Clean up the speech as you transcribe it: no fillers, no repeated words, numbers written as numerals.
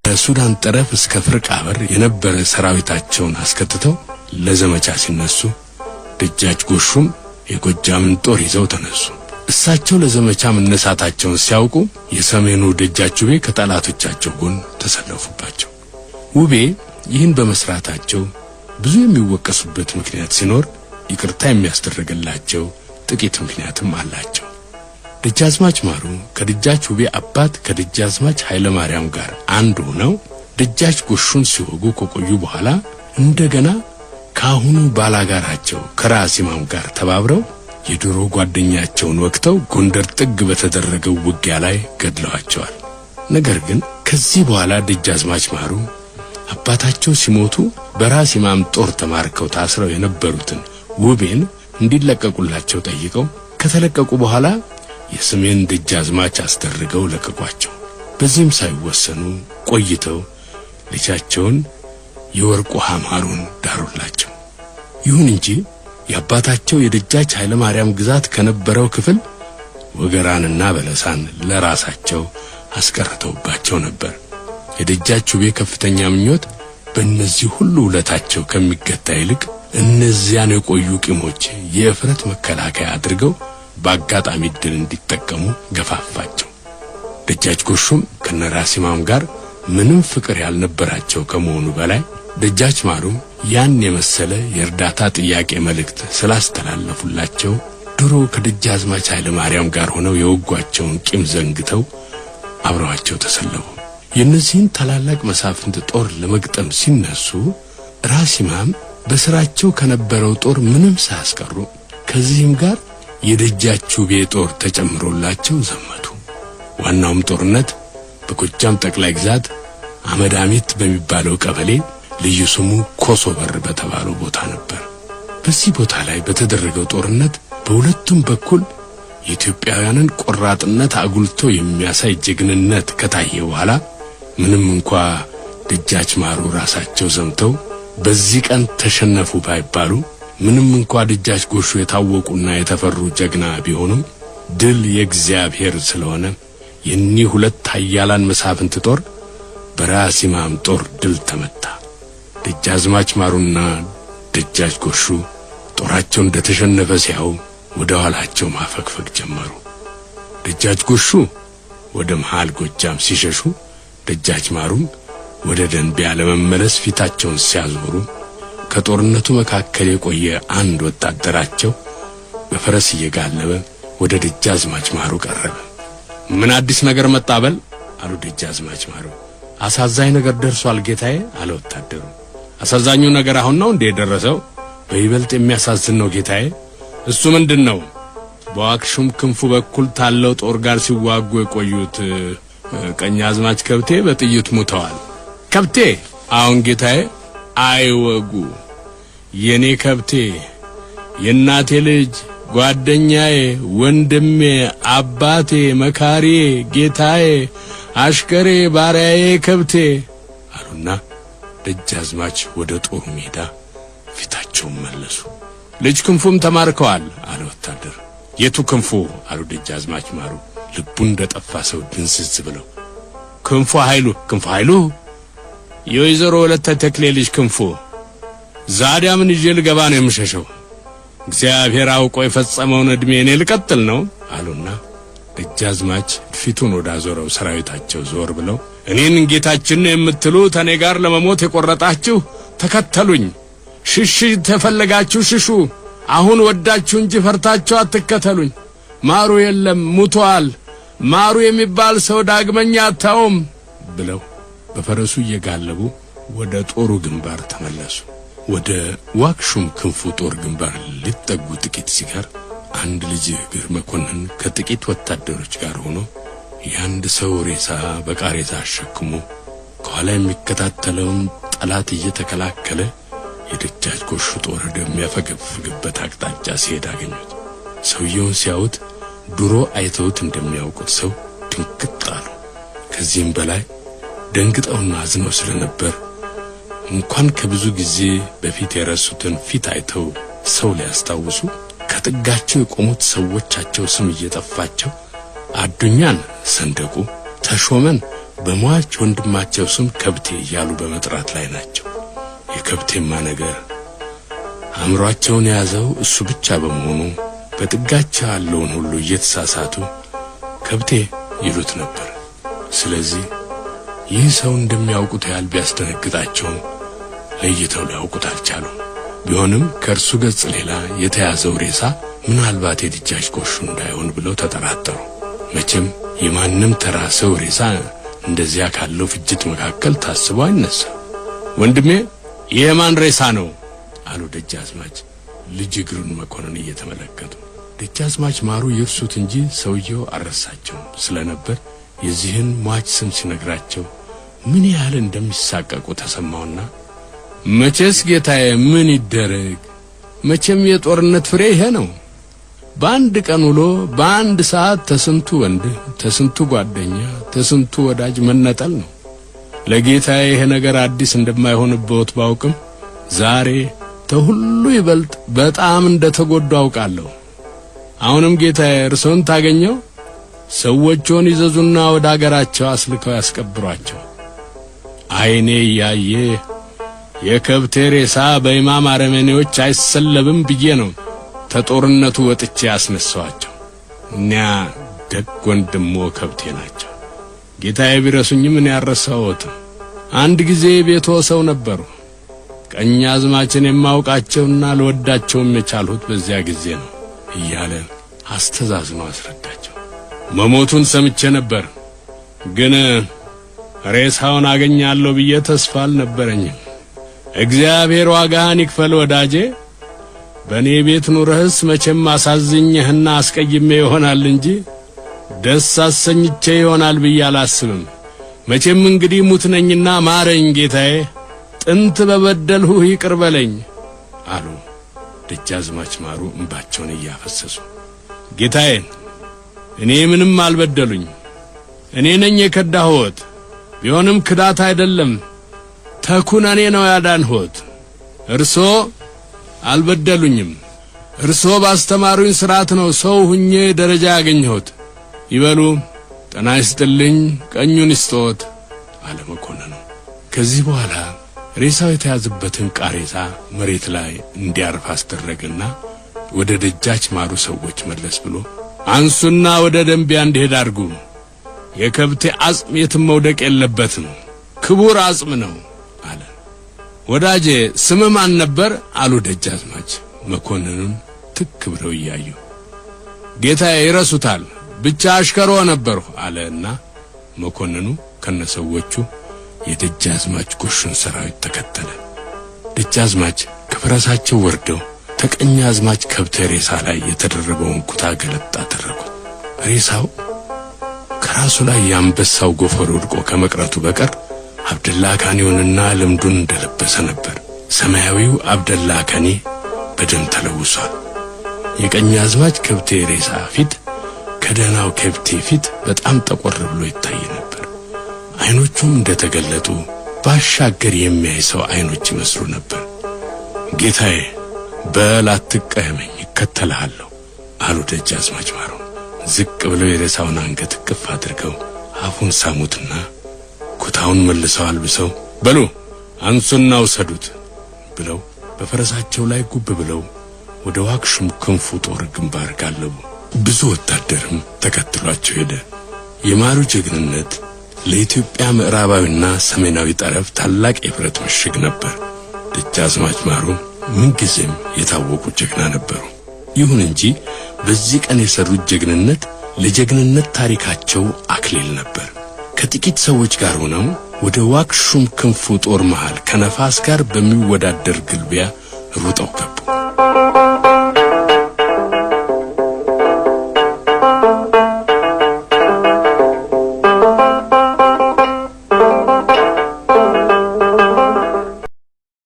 ከሱዳን ጠረፍ እስከ ፍርቃ በር የነበረ ሰራዊታቸውን አስከትተው ለዘመቻ ሲነሱ ደጃች ጎሹም የጎጃምን ጦር ይዘው ተነሱ። እሳቸው ለዘመቻ መነሳታቸውን ሲያውቁ የሰሜኑ ደጃች ውቤ ከጠላቶቻቸው ጎን ተሰለፉባቸው። ውቤ ይህን በመስራታቸው ብዙ የሚወቀሱበት ምክንያት ሲኖር ይቅርታ የሚያስደረግላቸው ጥቂት ምክንያትም አላቸው። ደጃዝማች ማሩ ከደጃች ውቤ አባት ከደጃዝማች ኃይለ ማርያም ጋር አንድ ሆነው ደጃች ጎሹን ሲወጉ ከቆዩ በኋላ እንደገና ከአሁኑ ባላጋራቸው ከራስ ኢማም ጋር ተባብረው የድሮ ጓደኛቸውን ወቅተው ጎንደር ጥግ በተደረገው ውጊያ ላይ ገድለዋቸዋል። ነገር ግን ከዚህ በኋላ ደጃዝማች ማሩ አባታቸው ሲሞቱ በራስ ኢማም ጦር ተማርከው ታስረው የነበሩትን ውቤን እንዲለቀቁላቸው ጠይቀው ከተለቀቁ በኋላ የሰሜን ደጃዝማች አስደርገው ለቀቋቸው። በዚህም ሳይወሰኑ ቆይተው ልጃቸውን የወርቅ ውሃ ማሩን ዳሩላቸው። ይሁን እንጂ የአባታቸው የደጃች ኃይለ ማርያም ግዛት ከነበረው ክፍል ወገራንና በለሳን ለራሳቸው አስቀርተውባቸው ነበር። የደጃች ውቤ ከፍተኛ ምኞት በእነዚህ ሁሉ ውለታቸው ከሚገታ ይልቅ እነዚያን የቆዩ ቂሞች የእፍረት መከላከያ አድርገው በአጋጣሚ ዕድል እንዲጠቀሙ ገፋፋቸው። ደጃች ጎሹም ከነራሲማም ጋር ምንም ፍቅር ያልነበራቸው ከመሆኑ በላይ ደጃች ማሩም ያን የመሰለ የእርዳታ ጥያቄ መልእክት ስላስተላለፉላቸው ድሮ ከደጃዝማች ኃይለ ማርያም ጋር ሆነው የወጓቸውን ቂም ዘንግተው አብረዋቸው ተሰለፉ። የእነዚህን ታላላቅ መሳፍንት ጦር ለመግጠም ሲነሱ ራስ ኢማም በስራቸው ከነበረው ጦር ምንም ሳያስቀሩ ከዚህም ጋር የደጃች ውቤ ጦር ተጨምሮላቸው ዘመቱ። ዋናውም ጦርነት በጎጃም ጠቅላይ ግዛት አመዳሚት በሚባለው ቀበሌ ልዩ ስሙ ኮሶበር በተባለው ቦታ ነበር። በዚህ ቦታ ላይ በተደረገው ጦርነት በሁለቱም በኩል የኢትዮጵያውያንን ቆራጥነት አጉልቶ የሚያሳይ ጀግንነት ከታየ በኋላ ምንም እንኳ ደጃች ማሩ ራሳቸው ዘምተው በዚህ ቀን ተሸነፉ ባይባሉ፣ ምንም እንኳ ደጃች ጎሹ የታወቁና የተፈሩ ጀግና ቢሆኑም ድል የእግዚአብሔር ስለሆነ የኒህ ሁለት ኃያላን መሳፍንት ጦር በራስ ኢማም ጦር ድል ተመታ። ደጃዝማች ማሩና ደጃች ጎሹ ጦራቸው እንደተሸነፈ ሲያዩ ወደ ኋላቸው ማፈግፈግ ጀመሩ። ደጃች ጎሹ ወደ መሃል ጎጃም ሲሸሹ፣ ደጃች ማሩም ወደ ደንቢያ ለመመለስ ፊታቸውን ሲያዞሩ ከጦርነቱ መካከል የቆየ አንድ ወታደራቸው በፈረስ እየጋለበ ወደ ደጃዝማች ማሩ ቀረበ። ምን አዲስ ነገር መጣ በል አሉ ደጃዝማች ማሩ። አሳዛኝ ነገር ደርሷል ጌታዬ አለ ወታደሩ። አሳዛኙ ነገር አሁን ነው እንዴ የደረሰው? በይበልጥ የሚያሳዝን ነው ጌታዬ። እሱ ምንድን ነው? በዋክሹም ክንፉ በኩል ታለው ጦር ጋር ሲዋጉ የቆዩት ቀኛዝማች ከብቴ በጥይት ሙተዋል። ከብቴ? አሁን ጌታዬ። አይወጉ የኔ ከብቴ፣ የእናቴ ልጅ፣ ጓደኛዬ፣ ወንድሜ፣ አባቴ፣ መካሬ፣ ጌታዬ፣ አሽከሬ፣ ባሪያዬ ከብቴ አሉና ደጃዝማች ወደ ጦሩ ሜዳ ፊታቸውን መለሱ። ልጅ ክንፉም ተማርከዋል አለ ወታደር። የቱ ክንፉ አሉ ደጃዝማች ማሩ ልቡ እንደጠፋ ሰው ድንዝዝ ብለው። ክንፉ ኃይሉ። ክንፉ ኃይሉ? የወይዘሮ ወለተ ተክሌ ልጅ ክንፉ። ዛዲያ ምን ይዤ ልገባ ነው የምሸሸው? እግዚአብሔር አውቆ የፈጸመውን ዕድሜ እኔ ልቀጥል ነው አሉና ደጃዝማች ፊቱን ወዳዞረው ሰራዊታቸው ዞር ብለው እኔን ጌታችን የምትሉ ተኔ ጋር ለመሞት የቆረጣችሁ ተከተሉኝ፣ ሽሽ ተፈለጋችሁ ሽሹ፣ አሁን ወዳችሁ እንጂ ፈርታችሁ አትከተሉኝ። ማሩ የለም ሙቷል፣ ማሩ የሚባል ሰው ዳግመኛ አታውም ብለው በፈረሱ እየጋለቡ ወደ ጦሩ ግንባር ተመለሱ። ወደ ዋክሹም ክንፉ ጦር ግንባር ሊጠጉ ጥቂት ሲቀር አንድ ልጅ እግር መኮንን ከጥቂት ወታደሮች ጋር ሆኖ የአንድ ሰው ሬሳ በቃሬዛ አሸክሞ ከኋላ የሚከታተለውን ጠላት እየተከላከለ የደጃች ጎሹ ጦር ወደሚያፈገፍግበት አቅጣጫ ሲሄድ አገኙት። ሰውየውን ሲያዩት ድሮ አይተውት እንደሚያውቁት ሰው ድንግጥ አሉ። ከዚህም በላይ ደንግጠውና አዝነው ስለነበር እንኳን ከብዙ ጊዜ በፊት የረሱትን ፊት አይተው ሰው ሊያስታውሱ ከጥጋቸው የቆሙት ሰዎቻቸው ስም እየጠፋቸው አዱኛን ሰንደቁ፣ ተሾመን በሟች ወንድማቸው ስም ከብቴ እያሉ በመጥራት ላይ ናቸው። የከብቴማ ነገር አእምሯቸውን የያዘው እሱ ብቻ በመሆኑ በጥጋቸው ያለውን ሁሉ እየተሳሳቱ ከብቴ ይሉት ነበር። ስለዚህ ይህ ሰው እንደሚያውቁት ያህል ቢያስደነግጣቸውም ለይተው ሊያውቁት አልቻሉም። ቢሆንም ከእርሱ ገጽ ሌላ የተያዘው ሬሳ ምናልባት የደጃች ጎሹ እንዳይሆን ብለው ተጠራጠሩ። መቼም የማንም ተራ ሰው ሬሳ እንደዚያ ካለው ፍጅት መካከል ታስቦ አይነሳም። ወንድሜ ይህ የማን ሬሳ ነው? አሉ ደጃዝማች ልጅ እግሩን መኮንን እየተመለከቱ። ደጃዝማች ማሩ ይርሱት እንጂ ሰውየው አልረሳቸውም ስለነበር የዚህን ሟች ስም ሲነግራቸው ምን ያህል እንደሚሳቀቁ ተሰማውና መቼስ ጌታዬ ምን ይደረግ፣ መቼም የጦርነት ፍሬ ይሄ ነው። በአንድ ቀን ውሎ በአንድ ሰዓት ተስንቱ ወንድ፣ ተስንቱ ጓደኛ፣ ተስንቱ ወዳጅ መነጠል ነው። ለጌታዬ ይሄ ነገር አዲስ እንደማይሆንበት ባውቅም ዛሬ ተሁሉ ይበልጥ በጣም እንደተጎዱ አውቃለሁ። አሁንም ጌታዬ እርሶን ታገኘው ሰዎችን ይዘዙና ወደ አገራቸው አስልከው ያስቀብሯቸው። ዓይኔ እያየ የከብቴ ሬሳ በኢማም አረመኔዎች አይሰለብም ብዬ ነው ተጦርነቱ ወጥቼ ያስነሳኋቸው። እኒያ ደግ ወንድሞ ከብቴ ናቸው። ጌታዬ ቢረሱኝም እኔ አልረሳሁትም። አንድ ጊዜ ቤቶ ሰው ነበሩ። ቀኛዝማችን የማውቃቸውና ልወዳቸውም የቻልሁት በዚያ ጊዜ ነው እያለ አስተዛዝኖ አስረዳቸው። መሞቱን ሰምቼ ነበር፣ ግን ሬሳውን አገኛለሁ ብዬ ተስፋ አልነበረኝም። እግዚአብሔር ዋጋህን ይክፈል ወዳጄ። በእኔ ቤት ኑረህስ መቼም አሳዝኜህና አስቀይሜ ይሆናል እንጂ ደስ አሰኝቼ ይሆናል ብዬ አላስብም። መቼም እንግዲህ ሙት ነኝና ማረኝ ጌታዬ፣ ጥንት በበደልሁህ ይቅር በለኝ አሉ ደጃዝማች ማሩ እንባቸውን እያፈሰሱ። ጌታዬ እኔ ምንም አልበደሉኝ። እኔ ነኝ የከዳሁት። ቢሆንም ክዳት አይደለም፣ ተኩነኔ ነው ያዳንሁት። እርሶ አልበደሉኝም። እርሶ ባስተማሩኝ ሥርዓት ነው ሰው ሁኜ ደረጃ ያገኘሁት። ይበሉ ጤና ይስጥልኝ፣ ቀኙን ይስጦት አለ መኮንኑ። ከዚህ በኋላ ሬሳው የተያዘበትን ቃሬዛ መሬት ላይ እንዲያርፍ አስደረገና ወደ ደጃች ማሩ ሰዎች መለስ ብሎ አንሱና ወደ ደንቢያ እንዲሄድ አድርጉ። የከብቴ አጽም የትም መውደቅ የለበትም፣ ክቡር አጽም ነው አለ። ወዳጄ ስምህ ማን ነበር? አሉ ደጃዝማች መኮንኑን ትክ ብለው እያዩ። ጌታዬ ይረሱታል፣ ብቻ አሽከሮ ነበርሁ አለና መኮንኑ ከነሰዎቹ የደጃዝማች ጎሹን ሰራዊት ተከተለ። ደጃዝማች ከፈረሳቸው ወርደው ተቀኛዝማች ከብቴ ሬሳ ላይ የተደረበውን ኩታ ገለጥ አደረጉት። ሬሳው ከራሱ ላይ የአንበሳው ጎፈር ወድቆ ከመቅረቱ በቀር አብደላ ካኔውንና ልምዱን እንደለበሰ ነበር። ሰማያዊው አብደላ ካኔ በደም ተለውሷል። የቀኛዝማች ከብቴ ሬሳ ፊት ከደህናው ከብቴ ፊት በጣም ጠቆር ብሎ ይታይ ነበር። አይኖቹም እንደተገለጡ ባሻገር የሚያይ ሰው አይኖች ይመስሉ ነበር። ጌታዬ በል አትቀየመኝ፣ እከተልሃለሁ አሉ ደጃዝማች ማሩ። ዝቅ ብለው የሬሳውን አንገት እቅፍ አድርገው አፉን ሳሙትና ኩታውን መልሰው አልብሰው በሉ አንሱና ውሰዱት ብለው በፈረሳቸው ላይ ጉብ ብለው ወደ ዋግሹም ክንፉ ጦር ግንባር ጋለቡ። ብዙ ወታደርም ተከትሏቸው ሄደ። የማሩ ጀግንነት ለኢትዮጵያ ምዕራባዊና ሰሜናዊ ጠረፍ ታላቅ የብረት ምሽግ ነበር። ደጃዝማች ማሩ ምንጊዜም የታወቁ ጀግና ነበሩ። ይሁን እንጂ በዚህ ቀን የሰሩት ጀግንነት ለጀግንነት ታሪካቸው አክሊል ነበር። ከጥቂት ሰዎች ጋር ሆነው ወደ ዋግሹም ክንፉ ጦር መሃል ከነፋስ ጋር በሚወዳደር ግልቢያ ሩጠው ገቡ።